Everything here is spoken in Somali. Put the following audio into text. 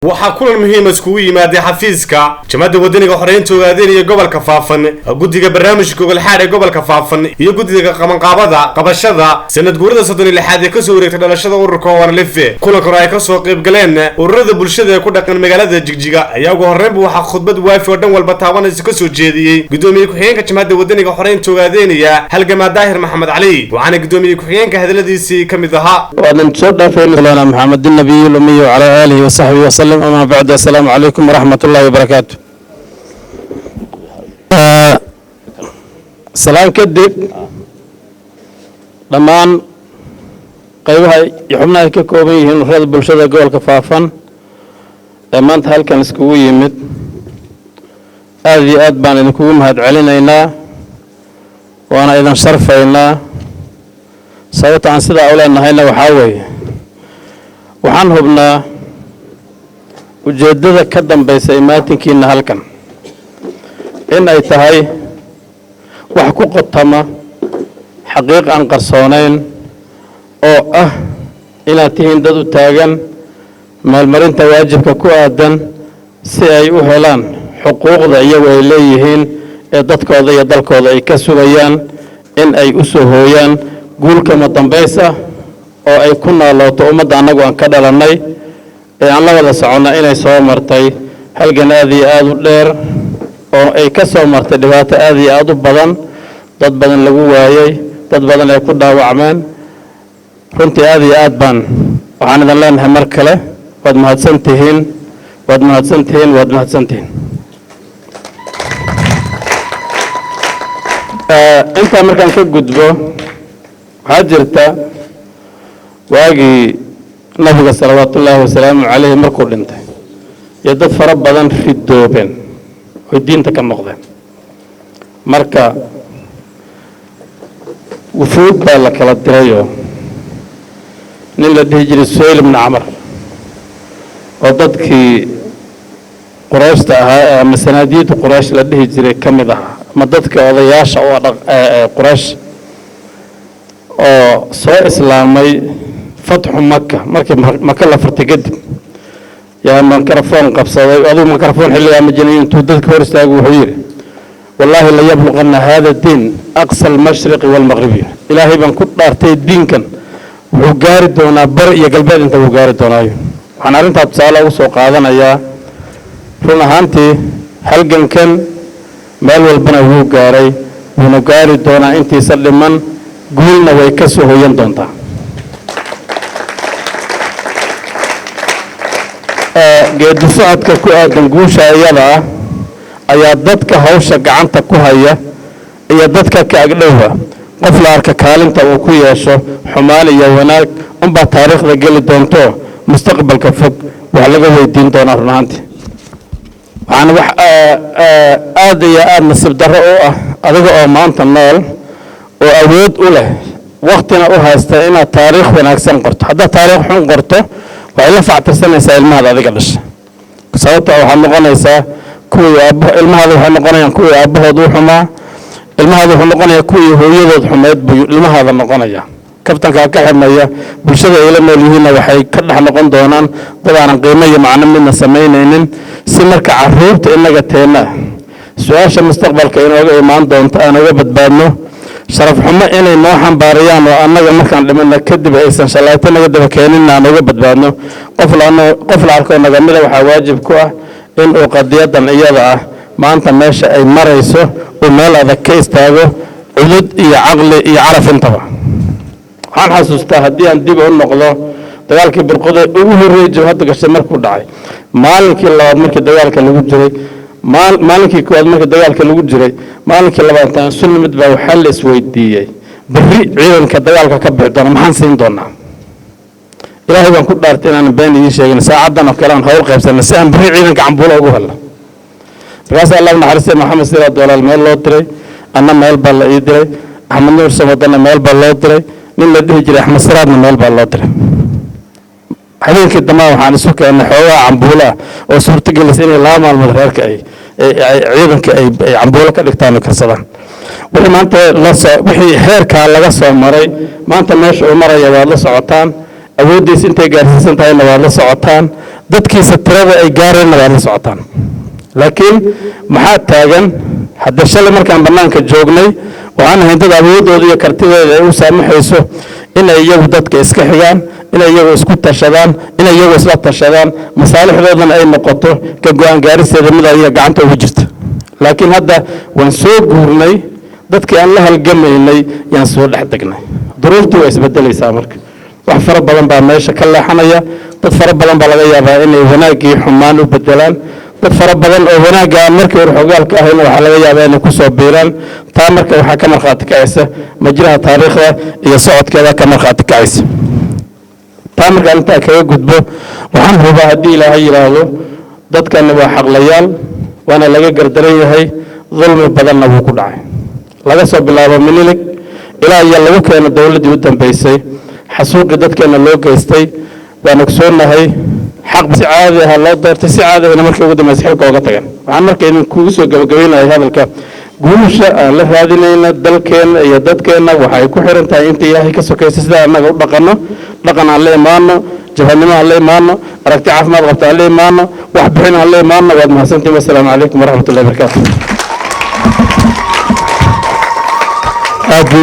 Waxaa kulan muhiima iskugu yimaaday xafiiska Jamhadda Wadaniga Xoreynta Ogaadeen iyo gobolka Faafan, guddiga barnaamijka gogolxaadh ee gobolka Faafan iyo guddiga qabanqaabada qabashada sanad guurada 36aad ee kasoo wareegtay dhalashada ururka ONLF. Kulankan oo ay kasoo qayb galeen ururada bulshada ee ku dhaqan magaalada Jigjiga ayaa ugu horreynba waxaa khudbad waafi oo dhan walba taabanaysa kasoo jeediyey gudoomiye ku-xigeenka Jamhadda Wadaniga Xoreynta Ogaadeenaya, halgamaa Daahir Maxamed Cali, waxaana gudoomiye ku-xigeenka hadaladiisii ka mid ahaa: Waadan soo dhaafayna Maxamed النبي الأمي وعلى آله وصحبه وسلم، أما بعد، السلام عليكم ورحمة الله وبركاته. Salaan kadib, dhammaan qaybaha iyo xubnaha ay ka kooban yihiin ururada bulshada gobolka Faafan ee maanta halkan iskugu yimid, aad iyo aad baan idinkugu mahad celinaynaa, waana idin sharfaynaa. Sababta aan sidaa u leenahayna waxaa weeye, waxaan hubnaa ujeeddada ka dambaysa imaatinkiina halkan in ay tahay wax ku qotama xaqiiq aan qarsoonayn oo ah inaad tihiin dad u taagan maalmarinta waajibka ku aadan si ay u helaan xuquuqda iyagu ay leeyihiin ee dadkooda iyo dalkooda ay ka sugayaan in ay u soo hooyaan guulkama dambays ah oo ay ku naalooto ummadda annagu aan ka dhalannay ee aan la wada soconna inay soo martay halgan aad iyo aad u dheer oo ay ka soo martay dhibaato aad iyo aad u badan, dad badan lagu waayey, dad badan ay ku dhaawacmeen. Runtii aad iyo aad baan waxaan idin leenahay mar kale, waad mahadsan tihiin, waad mahadsan tihiin, waad mahadsan tihiin. Intaa markaan ka gudbo, waxaa jirta waagii Nabiga salawaatullaahi wasalaamu calayhi markuu dhintay iyo dad fara badan ridoobeen oy diinta ka noqdeen. Marka wufuud baa la kala dirayoo nin la dhihi jiray Suhayl ibnu Camar oo dadkii Qurayshta ahaa ama sanaadiidda Quraysh la dhihi jiray ka mid ahaa ama dadka odayaasha u Quraysh oo soo islaamay fatxu Maka, markii Maka la furtay kadib, yaa mikrafoon qabsaday. Aduu mikrafoon xilligaa ma jirin. Intuu dadka hor istaagu wuxuu yidhi: "Wallaahi layabluqanna hada diin aqsa almashriqi waalmaqribi." Ilaahay baan ku dhaartay, diinkan wuxuu gaari doonaa bari iyo galbeed inta wuu gaari doonaayo. Waxaan arrintaa tusaale ugu soo qaadanayaa, run ahaantii halgankan meel walbana wuu gaaray, wuuna gaari doonaa intiisa dhiman, guulna way ka soo hoyan doontaa. Geedi socodka ku aadan guusha iyada ah ayaa dadka hawsha gacanta ku haya iyo dadka ka agdhowba qof la arka kaalinta uu ku yeesho xumaan iyo wanaag unbaa taariikhda geli doonto, mustaqbalka fog wax laga weydiin doonaa. Run ahaantii waxaana wax aad iyo aad nasiib darro u ah, adiga oo maanta nool oo awood u leh, waktina u haysta inaad taariikh wanaagsan qorto, haddaad taariikh xun qorto waxay la factirsanaysaa ilmahaada adiga dhasha. Sababta waxaad noqonaysaa kuwii aabbo, ilmahaada waxay noqonayaan kuwii aabbahood u xumaa, ilmahaada wuxuu noqonayaa kuwii hooyadood xumeyd buu ilmahaada noqonaya. Kaftankaa ka xidhnaya bulshada ay la nool yihiinna waxay ka dhex noqon doonaan dad aanan qiimo iyo macno midna samaynaynin. Si marka carruurta innaga teenna su-aasha mustaqbalka inooga imaan doonto aan uga badbaadno sharaf xumo inay noo xambaariyaan oo annaga markaan dhimana kadib aysan shallayto naga daba keeninna aan uga badbaadno, qof qof la arko nagamida waxaa waajib ku ah in uu qadiyadan iyada ah maanta meesha ay marayso uu meel adag ka istaago, cudud iyo caqli iyo calaf intaba. Waxaan xasuustaa, haddii aan dib u noqdo, dagaalkii Burqoda ugu horreeyey jabhadda gashay markuu dhacay, maalinkii labaad markii dagaalka lagu jiray, maalinkii koowaad markii dagaalka lagu jiray, maalinkii labaad intaan isu nimid baa waxaa la isweydiiyey: berri ciidanka dagaalka ka bixi doona maxaan siin doonaa? Ilaahay baan ku dhaartay inaanan been idiin sheegin, saacaddan oo kale aan hawl qaybsanay si aan berri ciidanka cambuulo ugu helno. Markaas Allah naxariistay Maxamed Siraad Walaal meel loo diray, anna meel baa la ii diray, Axmed Nuur Samadana meel baa loo diray, nin la dhihi jiray Axmed Siraadna meel baa loo diray. Habeenkii dambaa waxaan isu keennay xoogaha cambuulo ah oo suurtagelisa inay 2 maalmood reerka ay ciidanka ay cambuulo ka dhigtaan oo karsadaan. Wixii maanta lasoo wixii heerkaa laga soo maray, maanta meesha uu maraya waad la socotaan, awooddiisa intay gaarsiisan tahayna waad la socotaan. Dadkiisa tirada ay gaareenna waad la socotaan. Laakiin maxaa taagan hadda? Shalay markaan bannaanka joognay, waxaan ahayn dad awooddooda iyo kartideeda ay u saamaxayso inay iyagu dadka iska xigaan, inay iyagu isku tashadaan, inay iyagu isla tashadaan, masaalixdoodana ay noqoto ka go'aan gaaristeeda mid ayaga gacanta ugu jirta. Laakiin hadda waan soo guurnay, dadkii aan la halgamaynay yaan soo dhex degnay. Duruuftii waa isbedelaysaa. Marka wax fara badan baa meesha ka leexanaya. Dad fara badan baa laga yaabaa inay wanaaggii xumaan u bedelaan. Dad fara badan oo wanaagga aan markii hore xogaalka ahayn waxaa laga yaabaa inay ku soo biiraan. Taa marka waxaa ka markhaati kacaysa majraha taariikhda iyo socodkeeda ka markhaati kacaysa. Taa markaan intaa kaga gudbo, waxaan hubaa haddii Ilaahay yidhaahdo, dadkani waa xaqlayaal, waana laga gardaran yahay, dulmi badanna wuu ku dhacay, laga soo bilaabo Minilig ilaa iyo lagu keeno dowladdii u dambaysay. Xasuuqii dadkeenna loo geystay waan ogsoonnahay. Xaq si caadi ah loo doortay, si caadi ahna markii ugu dambaysay xilka oga tagan. Waxaan marka idinkugu soo gabagabaynahay hadalka, guusha aan la raadinayna dalkeenna iyo dadkeenna waxay ku xiran tahay inta Ilaahay ka sokaysa sida annaga u dhaqanno. Dhaqan aan la imaano, jabhanimo aan la imaano, aragti caafimaad qabta aan la imaano, wax bixin aan la imaano. Waad mahadsantihin. Wasalaamu calaykum waraxmatullahi barakaatu. Aad.